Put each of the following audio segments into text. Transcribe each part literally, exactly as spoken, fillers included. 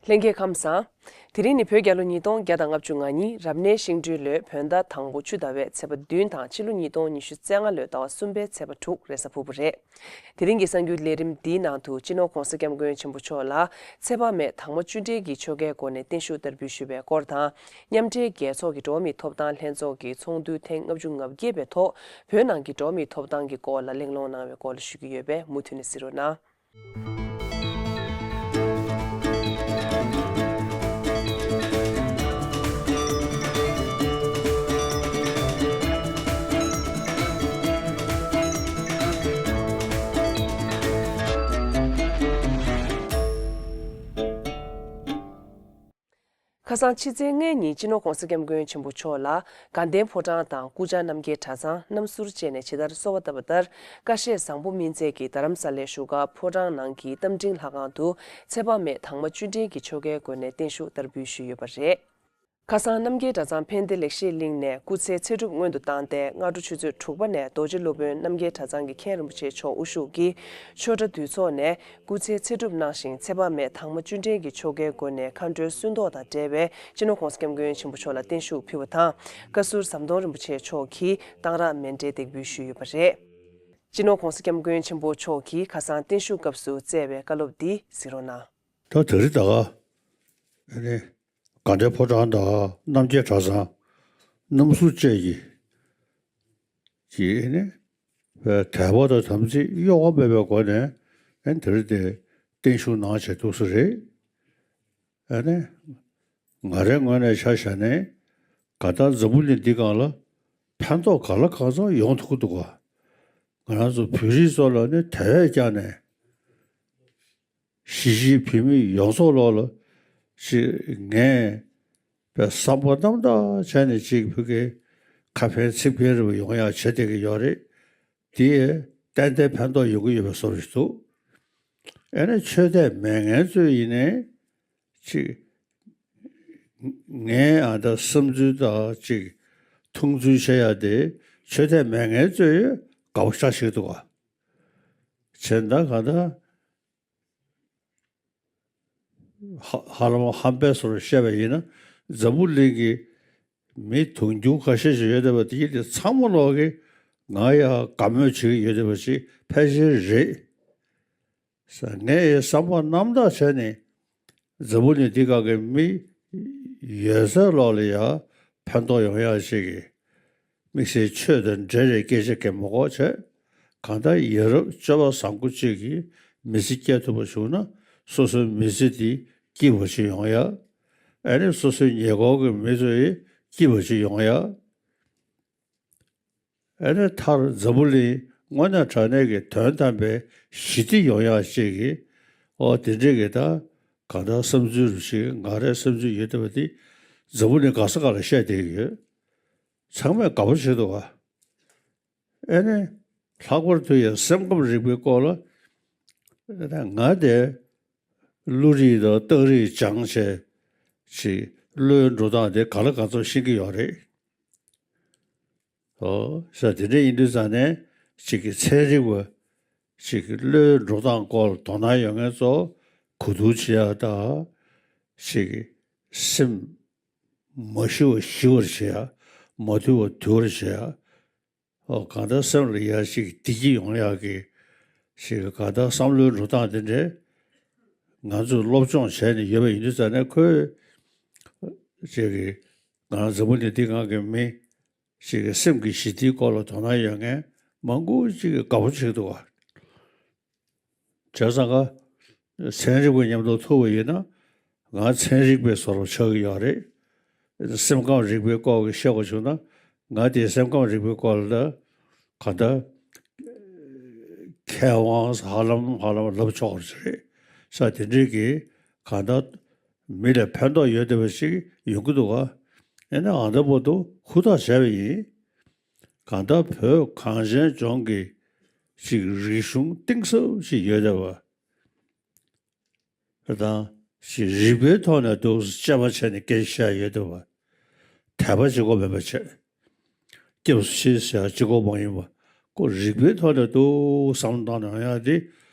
ལྷན་རྒྱས་ཁམས་བཟང་། དེ་རིང་ནི་བོད་རྒྱལ་ལོ་ཉིས་སྟོང་བརྒྱ་དང་ལྔ་བཅུ་ང་གཉིས་རབ་གནས་ཤིང་སྦྲུལ་ལོའི་བོད་ཟླ་དང་པོ་ཆུ་ཟླ་བའི་ཚེས་པ་བདུན་དང་ཕྱི་ལོ་ཉིས་སྟོང་ཉི་ཤུ་རྩ་ལྔ་ལོའི་ཟླ་བ་གསུམ་པའི་ཚེས་པ་དྲུག་རེས་གཟའ་ཕུར་བུ་རེད། དེ་རིང་གི་གསར་འགྱུར་ལས་རིམ་འདིའི་ནང་དུ་སྤྱི་ནོར་༧གོང་ས་༧སྐྱབས་མགོན་ཆེན་པོ་མཆོག་ལ་ཚེ་དཔག་མེད་དྭངས་མ་བཅུད་འདྲེན་གྱི་ཆོ་གའི་སྒོ་ནས་བརྟན་བཞུགས་བསྟར་འབུལ་ཞུས་པའི་སྐོར་དང་། མཉམ་འབྲེལ་རྒྱལ་ཚོགས་ཀྱི་འགྲོ་བ་མིའི་ཐོབ་ཐང་ལྷན་ཚོགས་ཀྱི་ཚོགས་འདུའི་ཐེངས་ལྔ་བཅུ་ང་བརྒྱད་པའི་ཐོག་བོད་ནང་གི་འགྲོ་བ་མིའི་ཐོབ་ཐང་གི་སྐོར་ལ་གླེང་སློང་གནང་བའི་སྐོར་ལ་ཞུ་གི་ཡོད་པས་མུ་མཐུད་ནས་གཟིགས་རོགས་གནང་། ཁ་སང་ཕྱི་ཚེས་ལྔའི་ཉིན་སྤྱི་ནོར་༧གོང་ས་༧སྐྱབས་མགོན་ཆེན་པོ་མཆོག་ལ་དགའ་ལྡན་ཕོ་བྲང་དང་སྐུ་བཅར་རྣམ་རྒྱལ་གྲྭ་ཚང་རྣམ་ཟུར་བཅས་ནས་ཇི་ལྟར་གསོལ་བ་བཏབ་པ་ལྟར། ཀ་ཤས་བཟང་པོ་སྨིན་མཛད་ཀྱིས་རྡ་རམ་ས་ལའི་བཞུགས་སྒར་ཕོ་བྲང་ནང་གི་རྟ་མགྲིན་ལྷ་ཁང་དུ་ཚེ་དཔག་མེད་དྭངས་མ་བཅུད་འདྲེན་གྱི་ཆོ་གའི་སྒོ་ནས་བརྟན་བཞུགས་བསྟར་འབུལ་ཞུས་ཡོད་པ་རེད། ཁ་སང་རྣམ་རྒྱལ་གྲྭ་ཚང་ཕན་བདེ་ལེགས་བཤད་གླིང་ནས་སྐུ་ཚེའི་ཚེ་སྒྲུབ་སྔོན་དུ་བཏང་སྟེ། སྔ་དྲོ་ཆུ་ཚོད་དྲུག་པ་ནས་རྡོ་རྗེ་སློབ་དཔོན་རྣམ་རྒྱལ་གྲྭ་ཚང་གི་མཁན་རིན་པོ་ཆེ་མཆོག་དབུ་བཞུགས་ཀྱིས་ཆོས་གྲྭ་འདུས་ཚོགས་ནས་སྐུ་ཚེའི་ཚེ་སྒྲུབ་གནང་ཞིང་། ཚེ་དཔག་མེད་དྭངས་མ་བཅུད་འདྲེན་གྱི་ཆོ་གའི་སྒོ་ནས་མཁའ་འགྲོའི་སུན་ཐོག་དང་འབྲེལ་བའི་སྤྱི་ནོར་༧གོང་ས་༧སྐྱབས་མགོན་ཆེན་པོ་མཆོག་ལ་བརྟན་བཞུགས་ཕུལ་བ་དང་། བཀའ་ཟུར་ཟམ་གདོང་རིན་པོ་ཆེ་མཆོག་གིས་གཏང་རག་མཎྜལ་འདེགས་འབུལ་ཞུས་ཡོད་པ་རེད། སྤྱི་ནོར་༧གོང་ས་༧སྐྱབས་མགོན་ཆེན་པོ་མཆོག་གིས་ཁ་སང་བརྟན་བཞུགས་སྐབས་སུ་བསྩལ་བའི་བཀའ་སློབ་འདི་གཟིགས་རོགས་གནང་། ད་དེ་རིང་ད་ག་ཨ་ནི་དགའ་ལྡན་ཕོ་བྲང་དང་རྣམ་རྒྱལ་གྲྭ་ཚང་རྣམ་ཟུར་བཅས་ཀྱིས་ཀྱིས་ཨ་ནི་དད་པ་དང་དམ་ཚིག་གཡོ་བ་མེད་པའི་སྒོ་ནས་ཨ་ནི་དེ་རིང་དེ་བརྟན་བཞུགས་གནང་བྱས་འདུག་ས་རེད། ཨ་ནི་ང་རའི་ངོས་ནས་ཆ་བཞག་ནས་གང་ལྟར་འཛམ་བུ་གླིང་འདི་སྒང་ལ་ཕན་ཐོགས་ག་ལ་གང་འཚམ་ཡོང་ཐུབ་ཀྱི་འདུག་ག་ང་རང་ཚོ་བོད་རིགས་ཚོ་ལ་ནི་དེ་བས་ཀྱང་ནས། གཞིས་བྱེས་བོད་མི་ཡོངས་རྫོགས་ལོག་ལ་ཅིག་ངས་པའི་བསམ་པ་རྣམ་དག་བྱས་ནས་ཅིག་བོད་ཀྱི་ཁ་ཕན་ཚིག་ཕན་རེ་བ་ཡོང་ཡག་བྱེད་བསྡད་ཀྱི་ཡོད་རེད། དེ་ཏན་ཏན་ཕན་ཐོགས་ཡོང་གི་ཡོད་པའི་བཟོ་འདྲ་ཞིག་འདུག་ཨེ་ནས་ཆོས་དད་མེད་མཁན་ཚོས་ཡིན་ནའི་ཅིག་ངའི་ཨ་ད་བསམ་ཚུལ་དང་ཅིག་མཐོང་ཚུལ་བཤད་ཡག་དེ་ཆོས་དད་མེད་མཁན་ཚོས་དགའ་པོ་ཞེ་དྲག་བྱེད་ཀྱི་འདུག་ག་བྱས་ན་ད་གང་ལྟར། ཧ་ཧ་ལམ་ཧམ་པའི་བཟོ་འདྲ་བཤད་པ་ཡིན་ན་འཛམ་བུ་གླིང་གི་མི་དུང་ཕྱུར་ཁ་ཤས་ཤིག་ཡོད་བསྡད་པ་དེ་དེ་ཚང་མ་ལོག་གིས་ང་ཡ་དགའ་མོས་བྱེད་ཀྱི་ཡོད་བསྡད་པ་ཞིག་ཕལ་ཆེར་རེད། ས་ངས་བསམ་པ་རྣམ་དག་བྱས་ནས་འཛམ་བུ་གླིང་འདི་སྒང་གི་མི་ཡོད་ཚད་ལོག་ལ་ཡ་ཕན་ཐོགས་ཡོང་ཡག་ཅིག་གི་དམིགས་བསལ་ཆོས་དང་འབྲེལ་བའི་སྐད་ཆ་གང་མ་གོ་བྱས། གང་ལྟར་ཡ་རབས་སྤྱོད་པ་བཟང་པོ་གཅིག་གིས་མི་ཚེ་སྐྱེལ་ཐུབ་པ་བྱུང་ན་སོ་སོའི་མི་ཚེ་འདི་སྐྱིད་པ་ཞིག་ཡོང་ཡ། ཨ་ནི་སོ་སོའི་ཉེ་འཁོར་གྱི་མི་ཚོ་ཡི་སྐྱིད་པ་ཞིག་ཡོང་ཡ། ཨ་ནི་མཐར་འཛམ་བུ་གླིང་དངོས་གནས་དྲང་གནས་ཀྱི་དོན་དམ་པའི་ཞི་བདེ་ཡོང་ཡ་ཅིག་གི་ཨོ་དེ་འདྲས་ཀྱི་ད་གང་ལྟར་བསམ་ཚུལ་རུ་ཞིག་ང་རའི་བསམ་ཚུལ་ཡོད་བསྡད་པ་འདི་འཛམ་བུ་གླིང་ག་ས་ག་ལ་བཤད་བསྡད་ཀྱི་ཡོད། ཚང་མས་དགའ་པོ་བྱེད་འདུག་ག་ཨེ་ནས་ལྷག་པར་དུ་ཡང་སེམས་ཁམས་རིག་པའི་སྐོར་ལ་ང་དེ་བློ་རིག་དང་རྟགས་རིག་སྦྱངས་བྱས་ཅིག་བློའི་འགྲོ་སྟངས་དེ་ག་ལ་ག་ཚོད་ཤེས་ཀྱི་ཡོད་རེད། ཨོ་ས་དེ་འདྲ་ཡིན་དུས་ཙང་ནས་ཅིག་གི་ཚན་རིག་པ་ཅིག་གི་བློའི་འགྲོ་སྟངས་སྐོར་དོ་སྣང་ཡོད་མཁན་ཚོ་གོ་བསྡུར་བྱེད་ཡག་དང་ཅིག་གི་སེམས་མ་ཞི་བ་ཞི་བར་བྱེད་ཡག་མ་དུལ་བ་དུལ་བར་བྱེད་ཡག་ཨོ་གང་ལྟར་སེམས་ལ་ཡ་ཞིག་བདེ་སྐྱིད་ཡོང་ཡག་གི་ཞིག་གང་ལྟར་བསམ་བློའི་འགྲོ་སྟངས་དེ་འདྲས་ང་ཚོས་སློབ་སྦྱོང་བྱས་ནས་ཡོད་པ་ཡིན་དུས་ཙང་ནས་ཁོས་ཅིག་གི་ང་འཛམ་བུ་གླིང་འདི་སྒང་གི་མི་ཞིག་གི་སེམས་ཀྱི་ཞི་བདེའི་སྐོར་ལ་དོ་སྣང་ཡོད་མཁན་མང་པོ་ཅིག་གིས་དགའ་པོ་བྱེད་འདུག་ག་བྱས་ཙང་ཀ་ཚན་རིག་པ་མཉམ་དུ་ཐུག་པ་ཡིན་ན་ང་ཚན་རིག་པའི་བཟོ་འདྲ་ཆགས་ཀྱི་ཡོད་རེད། སེམས་ཁམས་རིག་པའི་སྐོར་གྱི་བཤད་དགོས་བྱུང་ན་ང་དེའི་སེམས་ཁམས་རིག་པའི་སྐོར་ལ་གང་ལྟར་མཁས་དབང་ཧ་ལམ་ཧ་ལམ་ལབ་ཆོག་པ་ཞིག་རེད། ས་དེ་འདྲས་ཀྱི་གང་ལྟར་མི་ལ་ཕན་ཐོགས་ཡོད་བསྡད་པ་ཞིག་ཡོང་གི་འདུག་ག་ཨེ་ན་ཨ་ད་བར་དུ་ཧུར་ཐག་བྱས་པ་ཡིན། གང་ལྟར་བོད་གངས་ཅན་ལྗོངས་ཀྱི་ཅིག་རིག་གཞུང་གཏིང་ཟབ་ཞིག་ཡོད་བསྡད་པ། དང་ཞིག་རིག་པའི་ཐོག་ནས་འདུག་དཔྱད་པ་བྱས་ནས་སྐད་ཆ་བཤད་ཡོད་འདུག་བ། དད་པ་བྱེད་དགོས་མེད་པ་བྱས། སྐྱབས་སུ་མཆི་ཟེར་ཡག་གཅིག་པོ་མ་ཡིན་པ། ཁོ་རིག་པའི་ཐོག་ནས་འདུག་བསམ་བློ་བཏང་ནས་ཡོང་ཡག་དེ་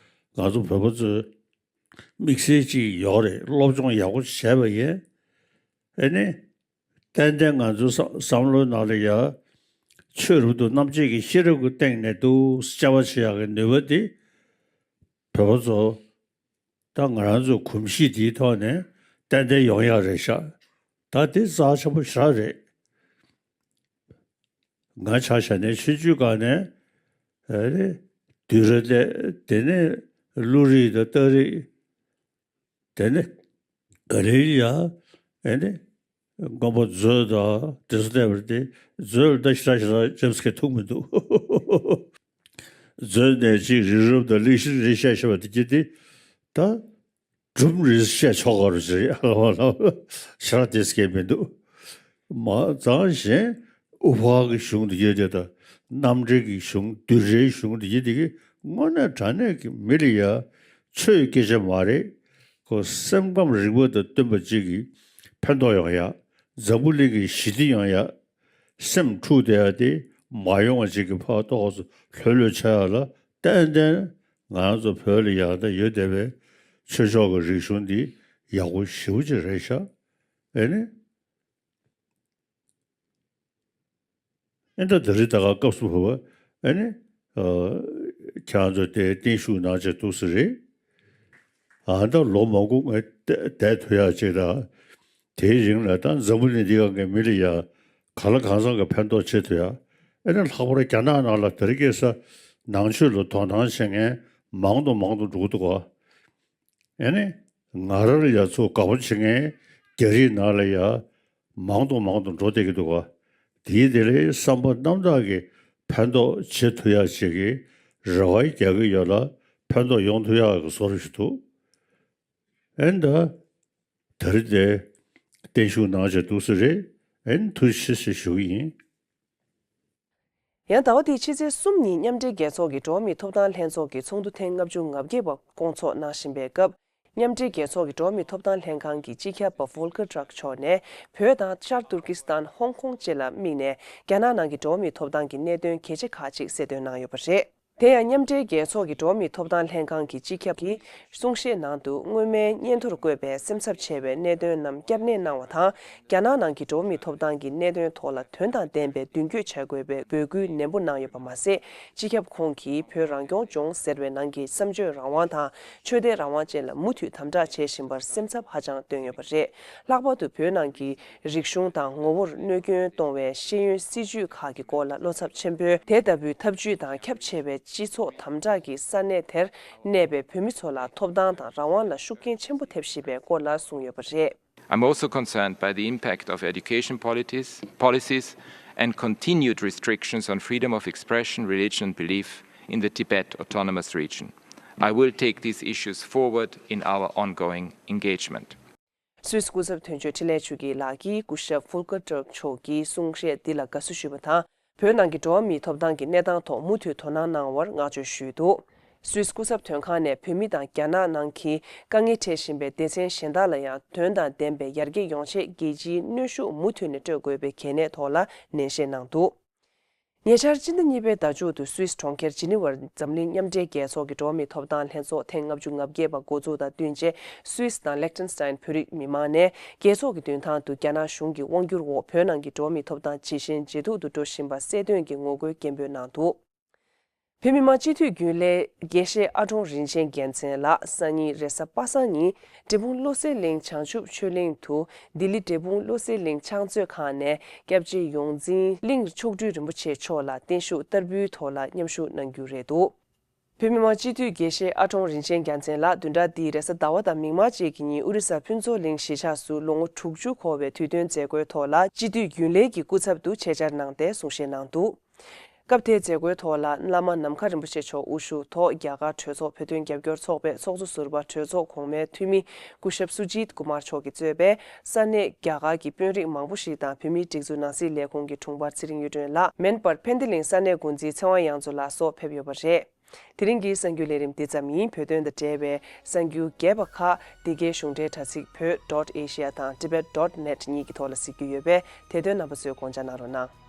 ང་ཚོ་བོད་པ་ཚོས་ དམིགས་བསལ་ཅིག་ཡོད་རེད། སློབ་སྦྱོང་ཡག་པོ་བྱས་པ་ཡིན། ཨེ་ནི། ཏན་ཏན་ང་ཚོའི་བསམ་བསམ་བློའི་ནང་ལ་ཡ། ཆོས་རབ་ཏུ་རྣམ་འབྱེད་ཀྱི་ཤེས་རབ་ཀྱི་སྟེང་ནས་འདུག་དཔྱད་པ་བྱེད་ཡག་གི་ནུས་པ་འདི། བོད་པ་ཚོ། ད་ང་རང་ཚོའི་གོམས་གཤིས་འདིའི་ཐོག་ནས་ཏན་ཏན་ཡོང་ཡག་རེད་ཤག་ད་འདི་རྩ་ཆེན་པོ་ཞེ་དྲག་རེད། ང་ཆ་བཞག་ནས་ཆུང་ཆུང་སྒང་ནས་ཨ་རེ་བསྡུས་གྲྭ་བསྡད། དེ་ནས་བློ་རིག་དང་རྟགས་རིག་དེ་ནས་ག་ལེར་ཡ་ཨེ་ནི་མགོན་པོ་མཛོད་དང་དེ་ཚོ་བལྟས་པ་དེ། མཛོད་ལ་ད་ཞེ་དྲག་ཞེ་དྲག་ཅེམ་སི་ཁེ་ཐུག་མི་འདུག་མཛོད་ནས་ཅིག་རི་རབ་དང་གླིང་རི་བཤད་བཤད་པ་དེ་གྱིས་དེ་ད་སྒྲུང་རེ་བཤད་ཆོག་ག་རུ་ཞེ་ལ་ཞེ་དྲག་དེ་སྐད་མི་འདུག་མ་ཙང་གཞན་དབུ་ཕར་གྱི་གཞུང་དེ་ཡོད་དེ་དང་རྣམ་འགྲེལ་གྱི་གཞུང་བསྡུས་གྲྭའི་གཞུང་དེ་ཡོད་དེ་གི་དངོས་གནས་དྲང་གནས་ཀྱི་མི་ལ་ཡ་ཆོས་སྐད་ཆ་མ་རེད། ཁོ་སེམས་ཁམས་རིག་པ་དང་བསྟུན་པ་ཅིག་གི་ཕན་ཐོགས་ཡོང་ཡ། འཛམ་བུ་གླིང་གི་ཞི་བདེ་ཡོང་ཡ། སེམས་འཁྲུག་བསྡད་ཡ་དེ་མ་ཡོང་བ་ཅིག་གི་ཕར་ཏོག་ཙམ་ལྷོད་ལྷོད་ཆགས་ཡ་ལ་ཏན་ཏན་ང་རང་ཚོ་བོད་ལ་ཡ་ད་ཡོད་བསྡད་པའི་ཆོས་ཕྱོགས་ཀྱི་རིག་གཞུང་འདི་ཡག་པོ་ཞེ་པོ་ཅིག་རེད་ཤག་ཨེ་ནི། ཨེ་ད་དེ་རིང་ད་ག་སྐབས་སུ་བབས་པ་ཨེ་ནི། ཨ། ཁྱེད་རང་ཚོ་དེ་བརྟན་བཞུགས་གནང་བྱས་འདུག་ས་རེད། ཨ་ད་ལོ་མང་པོ་ངས་བསྡད་ཐུབ་ཡག་ཅིག་དང་། དེའི་རིང་ལ་ད་འཛམ་བུ་གླིང་འདི་སྒང་གི་མི་ལ་ཡ་གང་ལ་གང་འཚམ་གྱི་ཕན་ཐོགས་བྱེད་ཐུབ་ཡག་ཨེ་ནི་ལྷག་པར་རྒྱ་ནག་ནང་ལ་དེ་རིང་ཁ་སང་ནང་ཆོས་ལ་དོ་སྣང་བྱེད་མཁན་མང་དུ་མང་དུ་འགྲོ་གི་འདུག་ག་ཨེ་ནི། ང་རང་ལ་ཡ་ཚུར་དགའ་པོ་བྱེད་མཁན་རྒྱ་རིགས་ནང་ལ་ཡ་མང་དུ་མང་དུ་འགྲོ་བསྡད་ཀྱི་འདུག་ག་དེའི་དེ་ལས་བསམ་པ་རྣམ་དག་གིས་ཕན་ཐོགས་བྱེད་ཐུབ་ཡག་ཅིག་གི་རེ་བ་རྒྱག་གི་ཡོད་ལ། ཕན་ཐོགས་ཡོང་ཐུབ་ཡག་གི་བཟོ་འདྲ་ཞིག་འདུག་ཨེ་ནི་ད། དེ་རིང་དེ་བརྟན་བཞུགས་གནང་བྱས་འདུག་ས་རེད། ཨེ་ནི་ཐུགས་རྗེ་ཆེ་ཞེས་ཞུ་གི་ཡིན། ཡང་ཟླ་བ་འདིའི་ཕྱི་ཚེས་གསུམ་ཉིན་མཉམ་འབྲེལ་རྒྱལ་ཚོགས་ཀྱི་འགྲོ་བ་མིའི་ཐོབ་ཐང་ལྷན་ཚོགས་ཀྱི་ཚོགས་འདུ་ཐེངས་ལྔ་བཅུ་ང་བརྒྱད་པ་བསྐོང་ཚོགས་གནང་བཞིན་པའི་སྐབས། མཉམ་འབྲེལ་རྒྱལ་ཚོགས་ཀྱི་འགྲོ་བ་མིའི་ཐོབ་ཐང་ལྷན་ཁང་གི་སྤྱི་ཁྱབ་པ་ཕོལ་ཀར་ཊརྐ་མཆོག་ནས། བོད་དང་ཤར་ཏུར་ཀི་སི་ཐན། ཧོང་ཀོང་བཅས་ལ་དམིགས་ནས་རྒྱ་ནག་ནང་གི་འགྲོ་བ་མིའི་ཐོབ་ཐང་གི་གནད་དོན་གལ་ཆེ་ཁག་ཅིག་གསལ་སྟོན་གནང་ཡོད་པ་རེད། དེ་ཡང་མཉམ་འབྲེལ་རྒྱལ་ཚོགས་ཀྱི་འགྲོ་བ་མིའི་ཐོབ་ཐང་ལྷན་ཁང་གི་སྤྱི་ཁྱབ་ཀྱིས་གསུང་བཤད་ནང་དུ། སྔོན་མའི་སྙན་ཐོར་བཀོད་པའི་སེམས་འཚབ་ཆེ་བའི་གནད་དོན་རྣམས་བསྐྱར་ནན་གནང་བ་དང་། རྒྱ་ནག་ནང་གི་འགྲོ་བ་མིའི་ཐོབ་ཐང་གི་གནད་དོན་ཐོག་ལ་དོན་དང་ལྡན་པའི་མདུན་སྐྱོད་བྱ་དགོས་པའི་འབོད་སྐུལ་ནན་པོ་གནང་ཡོད་པ་མ་ཟད། སྤྱི་ཁྱབ་ཁོང་གིས་བོད་རང་སྐྱོང་ལྗོངས་ཟེར་བའི་ནང་གི་བསམ་སྤྱོད་རང་དབང་དང་ཆོས་དད་རང་དབང་བཅས་ལ་མུ་མཐུད་དམ་དྲག་བྱེད་བཞིན་པར་སེམས་འཚབ་ཧ་ཅང་བཏོན་ཡོད་པ་རེད། ལྷག་པར་དུ་བོད་ནང་གི་རིག་གཞུང་དང་ངོ་བོར་གནོད་སྐྱོན་གཏོང་བའི་ཤེས་ཡོན་སྲིད་བྱུས་ཁག་གི་སྐོར་ལ་བློ་འཚབ་ཆེན་པོས། དེ་ལྟ་བུའི་ཐབས་ཇུས་དང་ཁྱབ་ཆེ་བའི་སྤྱི་ཚོགས་དམ་དྲག་གི་ས་གནས་དེར་གནས་པའི་བོད་མི་ཚོ་ལ་ཐོབ་ཐང་དང་རང་དབང་ལ་ཤུགས་རྐྱེན་ཆེན་པོ་ཐེབས་བཞིན་པའི་སྐོར་ལ་གསུངས་ཡོད་པ་རེད། I'm also concerned by the impact of education policies, policies and continued restrictions on freedom of expression, religion and belief in the Tibet Autonomous Region. I will take these issues forward in our ongoing engagement. སུད་སི་སྐུ་ཚབ་དོན་གཅོད་འཕྲིན་ལས་ཆོས་སྐྱིད་ལགས་ཀྱིས་སྐུ་ཞབས་ཕུལ་ཀར་ཊརྐ་མཆོག་གི་གསུང་བཤད་འདི་ལ་དགའ་བསུ་ཞུས་པ་དང་། བོད་ནང་གི་འགྲོ་བ་མིའི་ཐོབ་ཐང་གི་གནས་སྟངས་ཐོག་མུ་མཐུད་དོ་སྣང་གནང་བར་བསྔགས་བརྗོད་ཞུས་འདུག་སུད་སི་སྐུ་ཚབ་དོན་ཁང་ནས་བོད་མི་དང་རྒྱ་ནག་ནང་གི་དཀའ་ངལ་འཕྲད་བཞིན་པའི་སྡེ་ཚན་གཞན་དག་ལ་ཡང་དོན་དང་ལྡན་པའི་ཡར་རྒྱས་ཡོང་ཆེད་རྒྱལ་སྤྱིའི་གནོན་ཤུགས་མུ་མཐུད་ནས་སྤྲོད་དགོས་པའི་གལ་གནད་ཐོག་ལ་ནན་བཤད་གནང་འདུག་ཉེ་ཆར་སྤྱི་ཟླ་གཉིས་པའི་ཟླ་མཇུག་ཏུ་སུད་སི་གྲོང་ཁྱེར་ཇི་ནི་ཝར་འཛམ་གླིང་མཉམ་འབྲེལ་རྒྱལ་ཚོགས་ཀྱི་འགྲོ་བ་མིའི་ཐོབ་ཐང་ལྷན་ཚོགས་ཐེངས་ལྔ་བཅུ་ང་བརྒྱད་པ་འགོ་འཛུགས་དང་བསྟུན་རྗེས། སུད་སི་དང་ལེག་ཊེན་སི་ཊན་བོད་རིགས་མི་མང་ནས་རྒྱལ་ཚོགས་ཀྱི་མདུན་ཐང་དུ་རྒྱ་ནག་གཞུང་གི་དབང་བསྒྱུར་འོག་བོད་ནང་གི་འགྲོ་བ་མིའི་ཐོབ་ཐང་ཇེ་ཞན་ཇེ་སྡུག་ཏུ་འགྲོ་བཞིན་པ་གསལ་སྟོན་གྱི་ངོ་རྒོལ་སྐད་འབོད་གནང་འདུག་བོད་མི་མང་སྤྱི་འཐུས་རྒྱུན་ལས་དགེ་བཤེས་ཨ་ཀྲོང་རིན་ཆེན་རྒྱལ་མཚན་ལགས་སང་ཉིན་རེས་གཟའ་པ་སངས་ཉིན་འབྲས་སྤུངས་བློ་གསལ་གླིང་བྱང་ཆུབ་ཆོས་གླིང་དུ་ལྡི་ལི་འབྲས་སྤུངས་བློ་གསལ་གླིང་ཕྱག་མཛོད་ཁང་ནས་སྐྱབས་རྗེ་ཡོངས་འཛིན་གླིང་མཆོག་སྤྲུལ་རིན་པོ་ཆེ་མཆོག་ལ་བརྟན་བཞུགས་བསྟར་འབུལ་ཐོག་ལ་མཉམ་ཞུགས་གནང་རྒྱུ་རེད་འདུག་བོད་མི་མང་སྤྱི་འཐུས་དགེ་བཤེས་ཨ་ཀྲོང་རིན་ཆེན་རྒྱལ་མཚན་ལགས་བདུན་ཕྲག་འདིའི་རེས་གཟའ་ཟླ་བ་དང་མིག་དམར་བཅས་ཀྱི་ཉིན་ཨོ་རི་ས་ཕུན་ཚོགས་གླིང་གཞིས་ཆགས་སུ་ལོ་ངོ་དྲུག་ཅུ་འཁོར་བའི་དུས་སྟོན་མཛད་སྒོའི་ཐོག་ལ་སྤྱི་འཐུས་རྒྱུན་ལས་ཀྱི་སྐུ་ཚབ་ཏུ་ཆེད་བཅར་གནང་སྟེ་གསུང་བཤད་གནང་འདུག་སྐབས་དེའི་མཛད་སྒོའི་ཐོག་ལ་བླ་མ་ནམ་མཁའ་རིན་པོ་ཆེ་མཆོག་དབུ་བཞུགས་ཐོག་རྒྱ་གར་གྲོས་ཚོགས་བོད་དོན་རྒྱབ་སྐྱོར་ཚོགས་པའི་ཚོགས་གཙོ་ཟུར་པ་གྲོས་ཚོགས་གོང་མའི་འཐུས་མི་སྐུ་ཞབས་སུ་ཇིད་ཀུ་མར་མཆོག་གིས་གཙོས་པའི་ས་གནས་རྒྱ་གར་གྱི་དཔོན་རིགས་མང་པོ་ཞིག་དང་བོད་མིའི་སྒྲིག་འཛུགས་ནང་སྲིད་ལས་ཁུངས་ཀྱི་དྲུང་འཕར་ཚེ་རིང་གཡུ་སྒྲོན་ལགས། མིན་པར་ཕན་བདེ་གླིང་ས་གནས་འགོ་འཛིན་ཚེ་དབང་དབྱངས་མཚོ་ལགས་སོགས་ཕེབས་ཡོད་པ་རེད། དེ་རིང་གི་གསར་འགྱུར་ལས་རིམ་འདི་ཙམ་ཡིན། བོད་དོན་དང་འབྲེལ་བའི་གསར་འགྱུར་རྒྱས་པ་ཁག་འདི་གའི་གཞུང་འབྲེལ་དྲ་ཚིགས་བོད་ཌོཊ་ཨེ་ཤི་ཡ་དང་ཊི་བེཊ་ཌོཊ་ནེཊ་གཉིས་ཀྱི་ཐོག་ལ་གཟིགས་རྒྱུ་ཡོད་པས། དེ་དོན་རྣམ་པ་ཚོས་དགོངས་འཇགས་གནང་རོགས་གནང་།